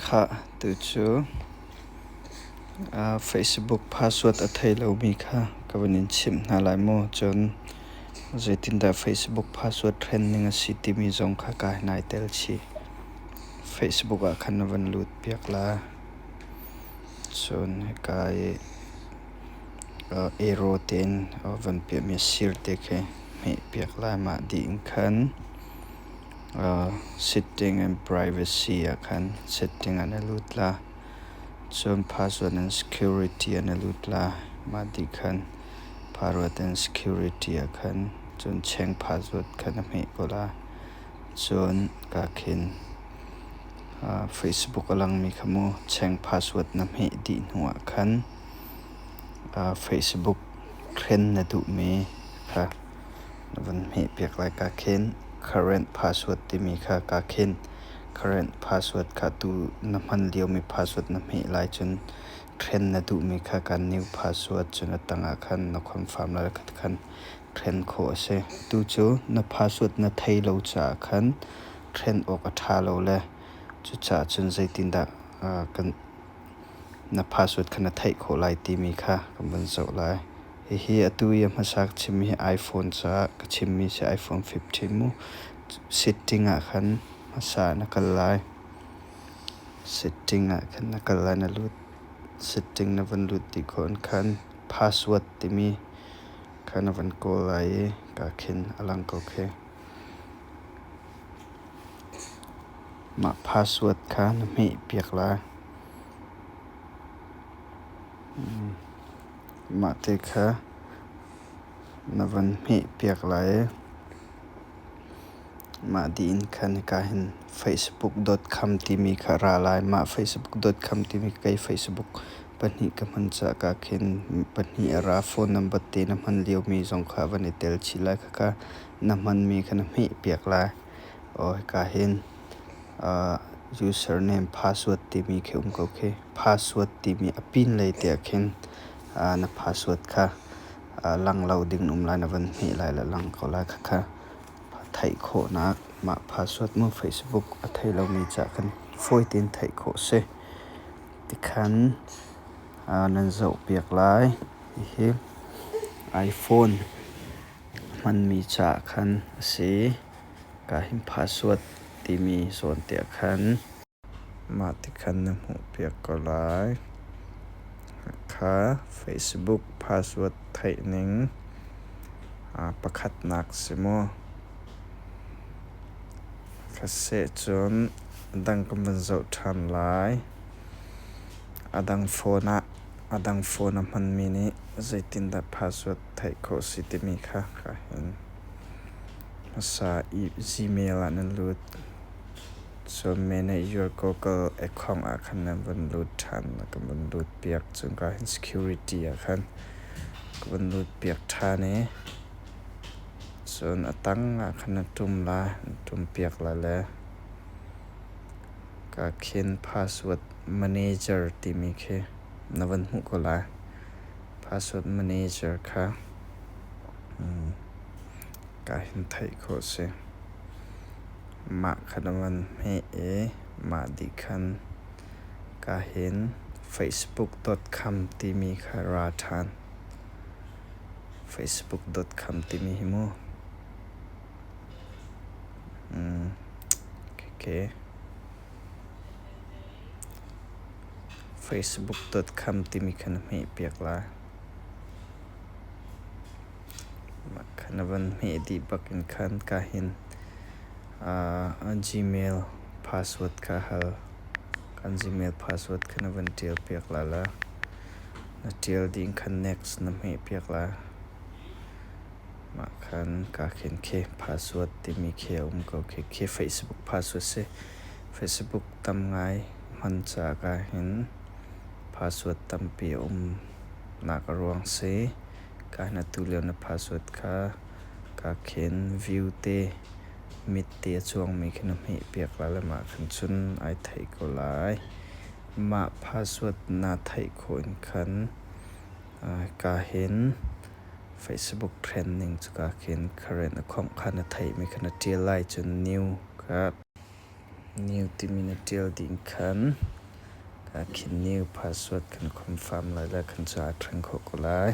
Khah, tucu Facebook password a thei lomi kha ka van in chimh hna lai mu. Cun zeitindah Facebook password hren ning a si timi zong kha kaa hin ai tel chih. Facebook ah khan na van lut piak la. Cun hika i arrow tein van piahmi sir te khi hmeh piak lai. Mah dih in khan Setting and privacy ah khan setting ah na lut la. Cun password and security ah na lut la. Mah dih khan password and security ah khan cun change password kha na hmeh ko la. Cun ka khin Facebook a langmi kha mu change password na hmeh dih hnu ah khan Facebook thlen na duhmi kha na van hmehpiak lai. Ka khin current password timi kha ka khin. Current password kha tu na hman liomi password na hmeh lai cun thlen na duhmi kha kan new password cun a tangah khan na confirm lai khan thlen khawh a si. Tu cu na password na thei lo caah khan thlen awk a ṭha lo le cucaah cun zeitindah kan na password kha na theih khawh lai timi kha kan van zoh lai. Hihi atu i a hmasa ka chimmi hi iPhone caah ka chimmi si iPhone 15 mu. Setting ah khan hmasa na kal lai. Setting ah khan na kal lai na lut. Setting na van lut dih khawh in khan password timi kha na van kawl lai i ka khin a lang ko khi. Mah password kha na hmeh piak lai. Mah te kha na van hmehpiak lai i mah dih in khan hika hin facebook.com timi kha a ra lai. Mah facebook.com timi kei Facebook pahnih ka hman caah ka khin pahnih a ra. Phone number te na hman liomi zong kha van i tel chih lai. Khakha na hmanmi kha na hmehpiak lai. Aw hika hin username password timi khi um ko khi. Password timi a pin lei te ah khin na password kha lang lo ding um lai na van hmeh lai le lang ko lai khakha theih khawhnak mah password mu Facebook a thei lomi caah khan fawi tein theih khawh si. Tikhan nan zoh piak lai. Hihi iPhone hmanmi caah khan a si. Ka hin password timi zawn te ah khan mah ti khan na hmuhpiak ko lai. Kha Facebook password theih ning pakhatnak si mu. Kha seh cun a dang kan van zoh ṭhan lai. A dang phone ah a dang phone a hmanmi nih zeitindah password theih khawh si timi kha ka hin hmasa i Gmail ah nan lut. Cun manage your Google account ah khan nan van lut ṭhan. Kan van lut piak. Cun ka hin security ah khan ka van lut piak ṭhan i cun a tang ah khan na ṭum lai. Na ṭum piak lai le ka khin password manager timi khi na van hmuh ko lai. Password manager kha ka hin theih khawh si. Mah kha na van hmeh i mah dih khan ka hin facebook.com timi kha ra ṭhan. Facebook.com timi hi mu. Okay. Facebook.com timi kha na hmeh piak lai. Mah kha na van hmeh dih bak in khan ka hin Gmail password kha hal. Kan Gmail password kha na van ṭial piak lai la. Na ṭial dih in khan next na hmeh piak lai. Mah khan ka khin khi password timi khi a um ko khi. Khi Facebook password si. Facebook tam ngai hman caah ka hin password tampi a um nak a ruang si. Ka hin atu lio na password kha ka khin view te mit te a cuangmi khi na hmeh piak lai le mah khan cun ai theih ko lai. Mah password na theih khawh in khan ka hin Facebook friend ning cu ka khin current account kha na theihmi kha na ṭial lai cun new kha new timi na ṭial ding khan. Kha khin new password kan confirm lai le khan cu aa thleng khawh ko lai.